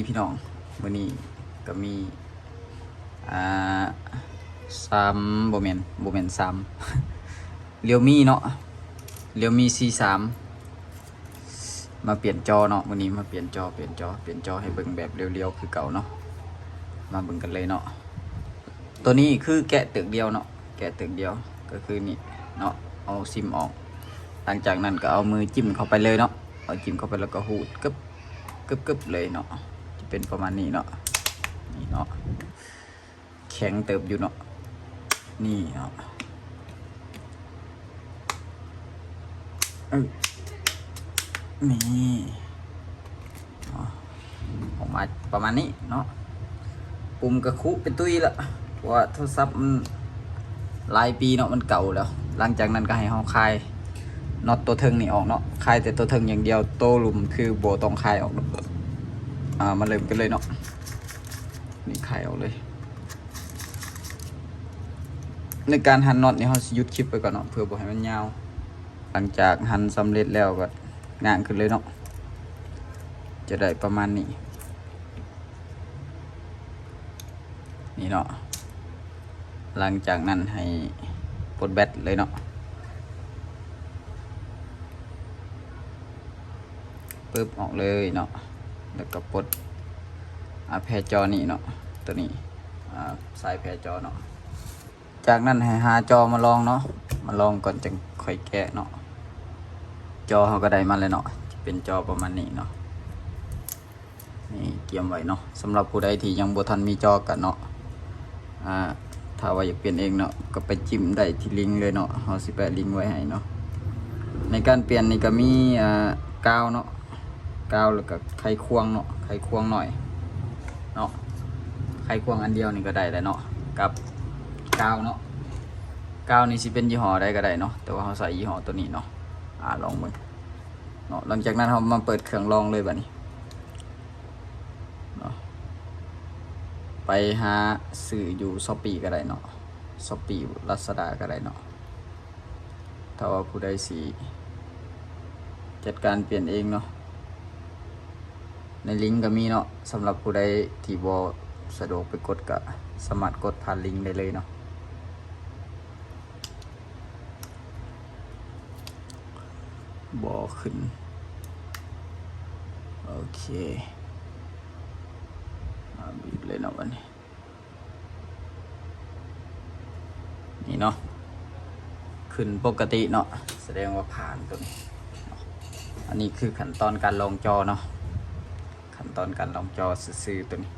ພີ່ນ້ອງ ມື້ນີ້ກໍມີ ອ່າ ສາມ ບໍ່ແມ່ນ ບໍ່ແມ່ນສາມ Realme ເນາະ Realme ສີ່ສາມ ມາປ່ຽນຈໍເນາະ ມື້ນີ້ມາປ່ຽນຈໍ ປ່ຽນຈໍ ປ່ຽນຈໍໃຫ້ເບິ່ງແບບລຽວໆຄືເກົ່າເນາະ ມາເບິ່ງກັນເລີຍເນາະ. ໂຕນີ້ຄືແກະເຕີກດຽວເນາະ ແກະເຕີກດຽວ ກໍຄືນີ້ເນາະ ເອົາຊິມອອກ ຫຼັງຈາກນັ້ນກໍເອົາມືຈິ້ມເຂົ້າໄປເລີຍເນາະ ເອົາຈິ້ມເຂົ້າໄປແລ້ວກໍຮູດ ກຶບ ກຶບໆເລີຍເນາະ ຈະເປັນປະມານນີ້ເນາະ ນີ້ເນາະ ແຂງເຕີບຢູ່ເນາະ ນີ້ເນາະ ເອີ ນີ້ເນາະ ອອກມາປະມານນີ້ເນາະ ປຸ່ມກະຄຸເປັນຕຸ້ຍລະ ເພາະວ່າໂທລະສັບມັນຫຼາຍປີເນາະ ມັນເກົ່າແລ້ວ. ຫຼັງຈາກນັ້ນກໍໃຫ້ເຮົາຄາຍນັອດໂຕເທິງນີ້ອອກເນາະ ຄາຍແຕ່ໂຕເທິງຢ່າງດຽວ ໂຕລຸ່ມຄືບໍ່ຕ້ອງຄາຍອອກເນາະ ອ່າ ມາເລີ່ມກັນເລີຍເນາະ ນີ້ຄາຍອອກເລີຍ. ໃນການຫັນນັອດນີ້ ເຮົາຊິຢຸດຄລິບໄວ້ກ່ອນເນາະ ເພື່ອບໍ່ໃຫ້ມັນຍາວ. ຫຼັງຈາກຫັນສຳເລັດແລ້ວກໍງາງຂຶ້ນເລີຍເນາະ ຈະໄດ້ປະມານນີ້ ນີ້ເນາະ. ຫຼັງຈາກນັ້ນໃຫ້ປົດແບັດເລີຍເນາະ ປຶບ ອອກເລີຍເນາະ ແລ້ວກໍປົດ ອ່າ ແພຈໍນີ້ເນາະ ໂຕນີ້ ອ່າ ສາຍແພຈໍເນາະ. ຈາກນັ້ນໃຫ້ຫາຈໍມາລອງເນາະ ມາລອງກ່ອນຈັ່ງຄ່ອຍແກະເນາະ. ຈໍເຮົາກໍໄດ້ມາແລ້ວເນາະ ຈະເປັນຈໍປະມານນີ້ເນາະ ນີ້ກຽມໄວ້ເນາະ. ສຳລັບຜູ້ໃດທີ່ຍັງບໍ່ທັນມີຈໍກັນເນາະ ອ່າ ຖ້າວ່າຢາກປ່ຽນເອງເນາະ ກໍໄປຈິ້ມໄດ້ທີ່ລິ້ງເລີຍເນາະ ເຮົາຊິແປະລິ້ງໄວ້ໃຫ້ເນາະ. ໃນການປ່ຽນນີ້ກໍມີ ອ່າ ກາວເນາະ ກາວ ແລ້ວກໍໄຂຄວງເນາະ ໄຂຄວງໜ້ອຍເນາະ ໄຂຄວງອັນດຽວນີ້ກໍໄດ້ແລ້ວເນາະ ກັບກາວເນາະ. ກາວນີ້ຊິເປັນຍີ່ຫໍ້ໃດກໍໄດ້ເນາະ ແຕ່ວ່າເຮົາໃຊ້ຍີ່ຫໍ້ໂຕນີ້ເນາະ. ອ່າ ລອງເບິ່ງເນາະ. ຫຼັງຈາກນັ້ນເຮົາມາເປີດເຄື່ອງລອງເລີຍບາດນີ້ເນາະ ໄປຫາຊື້ຢູ່ Shopee ກໍໄດ້ເນາະ Shopee Lazada ກໍໄດ້ເນາະ. ຖ້າວ່າຜູ້ໃດຊິຈັດການປ່ຽນເອງເນາະ ໃນລິ້ງກໍມີເນາະ. ສຳລັບຜູ້ໃດທີ່ບໍ່ສະດວກໄປກົດ ກໍສາມາດກົດຜ່ານລິ້ງໄດ້ເລີຍເນາະ. ບໍ່ຂຶ້ນ ໂອເຄ ອ່າ ບີບເລີຍເນາະບາດນີ້. ນີ້ເນາະ ຂຶ້ນປົກກະຕິເນາະ ສະແດງວ່າຜ່ານໂຕນີ້ເນາະ. ອັນນີ້ຄືຂັ້ນຕອນການລອງຈໍເນາະ ຂັ້ນຕອນການລອງຈໍຊື່ໆໂຕນີ້